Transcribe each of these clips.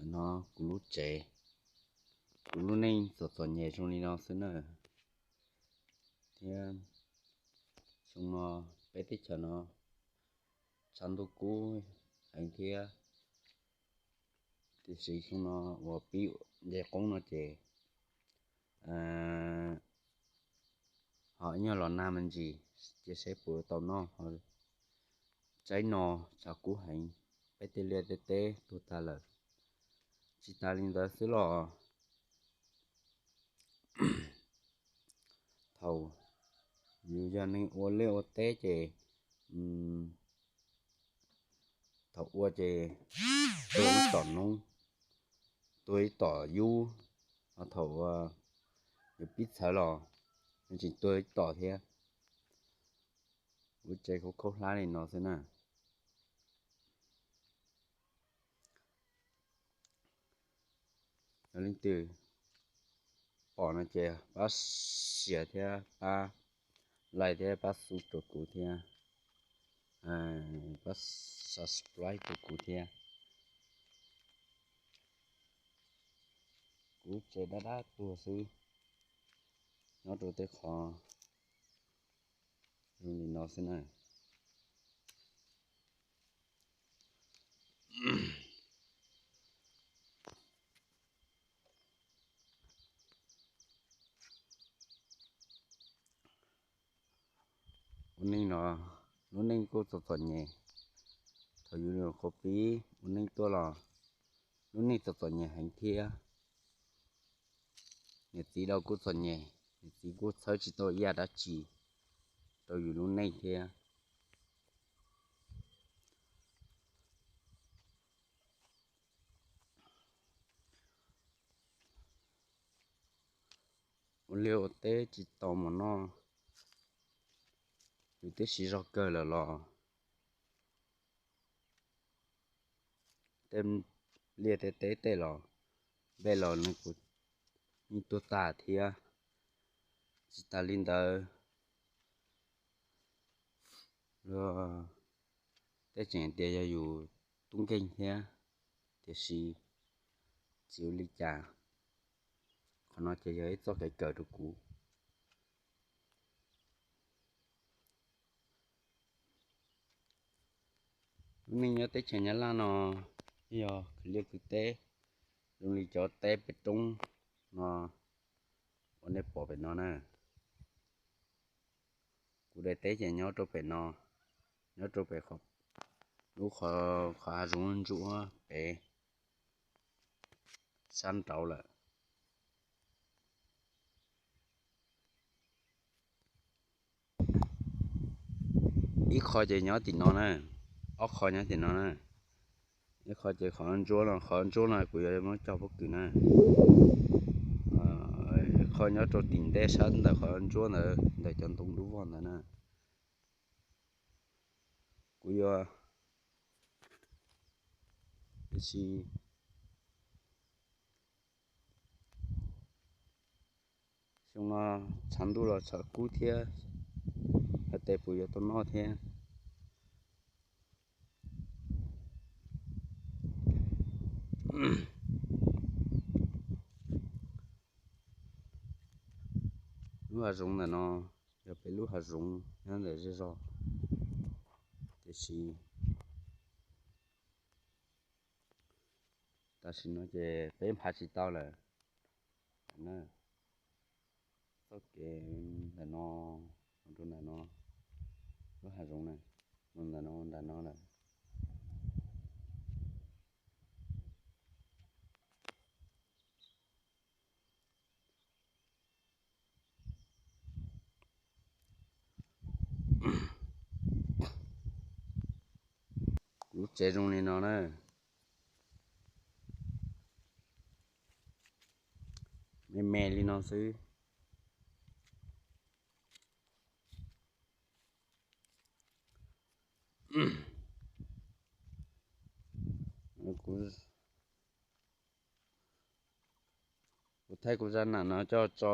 No kuv lub tsev, kuv lub neej txom txom nyem zoo li no xwb na. Thiab xyoo no peb teb chaws no tshav ntuj kub heev thiab, tiam sis xyoo no uas pib nce qoob no ces ho ib nyuag los nag me ntsis, cia seb puas tau noj. Tsaib no tshav kub heev, peb tej liaj tej teb tuag tag lawm. Tsis tas li ntawd xwb los thaum yus yog neeg ua liaj ua teb ces thaum ua ces tuag ib tom noob, tuag ib tom yub, ho thaum yus pib txhawv los nws tseem tuag ib tom thiab. Kuv tsev khaub khaub hlab li no xwb na. Yog leej twg pom no ces pab share thiab pab like thiab pab sub rau kuv thiab, pab subscribe rau kuv thiab. Kuv tsev dab dab tuag xwb, nyob rau tej qhov zoo li no xwb na. Ua neej no, lub neej kuj txom txom nyem. Thaum yus nyuam qhuav pib ua neej tuaj los lub neej txom txom nyem heev thiab. Niam txiv los kuj txom nyem, niam txiv kuj txhawb tsis tau ib yam dab tsi rau yus lub neej thiab. Ua liaj ua teb tsis tau mov noj, yus twb siv zog kawg lawm los tej liaj tej teb tej los nplej los nws kuj yeej tuag tag thiab. Tsis tas li ntawd, luag tej tseem tias yog yus tub nkeeg thiab, tiam sis tsis ua li cas. Qhov no ces yog ib txoj kev kawm rau kuv. Lub neej nyob teb chaws Nyab Laj no yog khwv liaj khwv teb zoo li cov teb pem roob no uas nej pom pem no na. Kuv daim teb ces nyob rau pem no, nyob rau pem lub qhov hav zoov ntsuab pem sab nraud lawm. Ib qho ces nyob tim no na, ob qho nyob tim no na. Ib qho ces qhov ntsuab no, qhov ntsuab no kuv yuav muab cog pob kws na. Ib qho nyob rau tim ntej sab ntawm qhov ntsuab ntawd, ntawm cov ntoo dub vog ntawd na. Kuv yuav, tiam sis xyoo no tshav ntuj los tshav kub thiab, hais tias puas yuav tau noj thiab. Lub hav zoov ntawm no yog peb lub hav zoov nyob ntawm zej zog, tiam sis tam sim no ces peb nphav tsis tau lawm. Txoj kev ntawm no mus rau ntawm no, lub hav zoov na, mus ntawm no nram no lawm. Kuv lub tsev zoo li no na, me me li no xwb. Kuv thaij kuv zaj nam no coj tso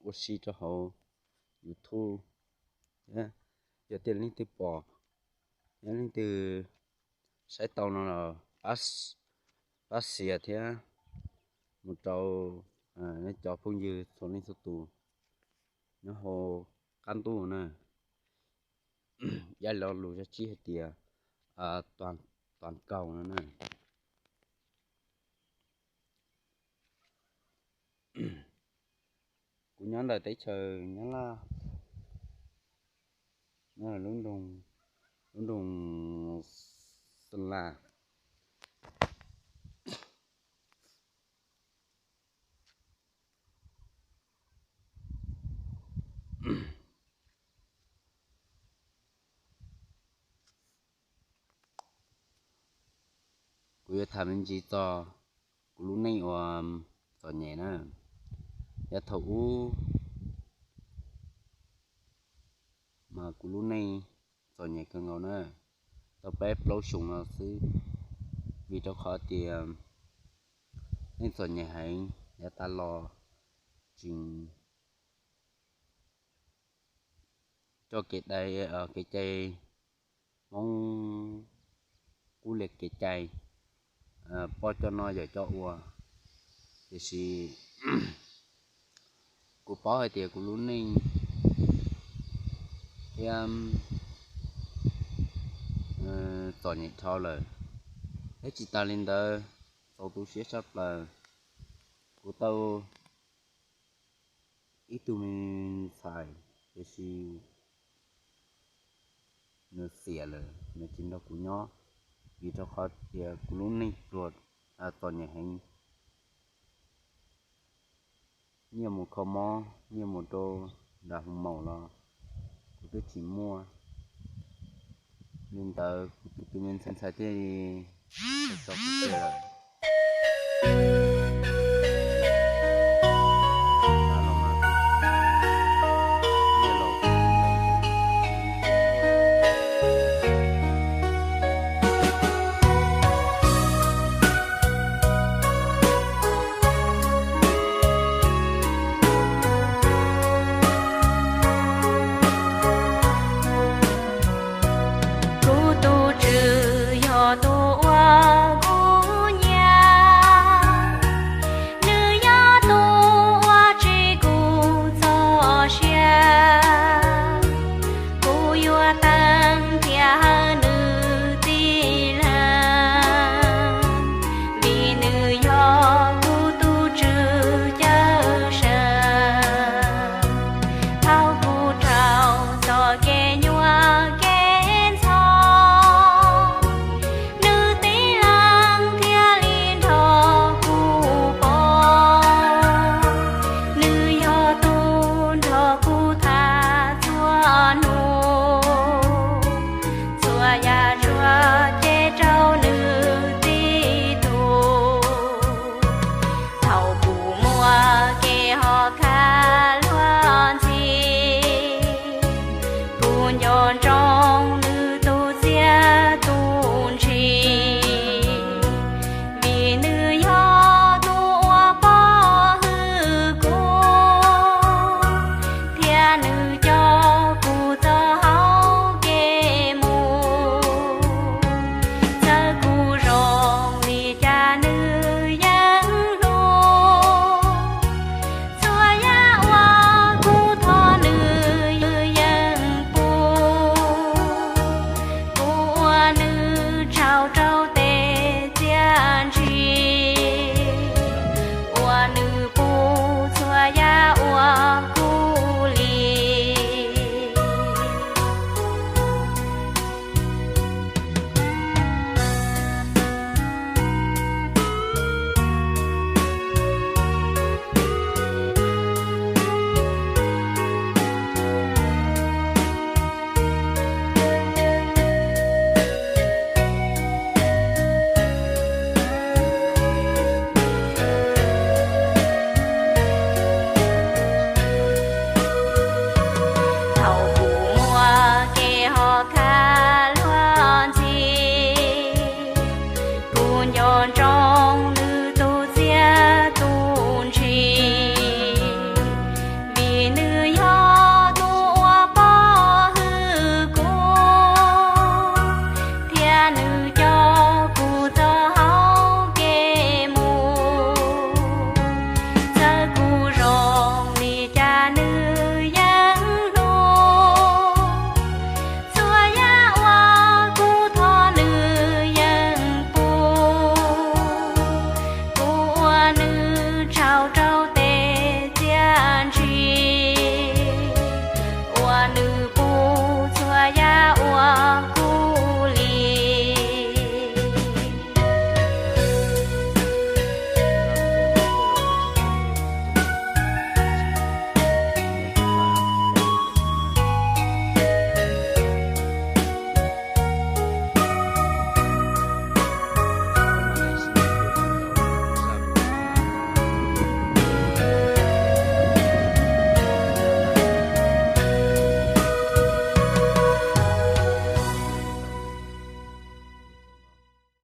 ua si rau hauv YouTube. Yog tias leej twg pom, yog leej twg saib tau no los pab pab share thiab mus rau nej cov phooj ywg txhua leej txhua tus nyob hauv qab ntuj na. Ib lo lus zaj tsib hais tias toàn cầu no na. Kuv nyob ntawm teb chaws Nyab Laj, lub nroog Xeem Las. Kuv yuav tham me ntsis txog kuv lub neej uas txom nyem na. Yav thaum ub mas kuv lub neej txom nyem kawg nkaus na, tau peb plaub xyoos no xwb, vim rau qhov tias neej txom nyem heev, yav tas los tseem coj kev dai, kev cai Hmoob, kub li kev cai poj coj noj yawm coj ua. Tiam sis kuv paub hais tias kuv lub neej thiab txom nyem dhau lawm, thiab tsis tas li ntawd, txaus tu siab tshaj plaws. Kuv tau ib tug me ntxhais, tiam sis nws xiam lawm, nws tsis nrog kuv nyob, vim rau qhov tias kuv lub neej pluag txom nyem heev. Nyiaj mus kho mob, nyiaj mus rau nram hoo maum los kuv twb tsis muaj. Li ntawd kuv tus me ntxhais ntxhais thiaj li tso kuv tseg lawm. Kuv tus tswv yog tus uas kuv nyiam, nws yog tus uas tsim kuv txoj sia. Kuv yuav teeb thiab hawm nws txij leeg, vim nws yog kuv tus tswv cawm seej. Thaum kuv raug txoj kev nyuaj kev ntxhov, nws txij leej thiaj li nrog kuv pom. Nws yog tus nrog kuv tham txhua hnub, txhua yam tsuas cem rau nws txij tus. Thaum kuv muaj kev hom khawm luag ntxhi, kuv nco ntsoov nws tus txiaj tus ntsig, vim nws yog tus uas pom hwm kuv, thiab nws coj kuv txoj hau kev mus. Txawm kuv zoo li cas nws yeej hlub, txhua yam uas kuv thov nws yeej pub. Kuv ua nws tsaug rau tes txiaj ntsig, ua nws pub txhua yam uas kuv li. Thaum kuv muaj kev hom khawm luag ntxhi, kuv nco ntsoov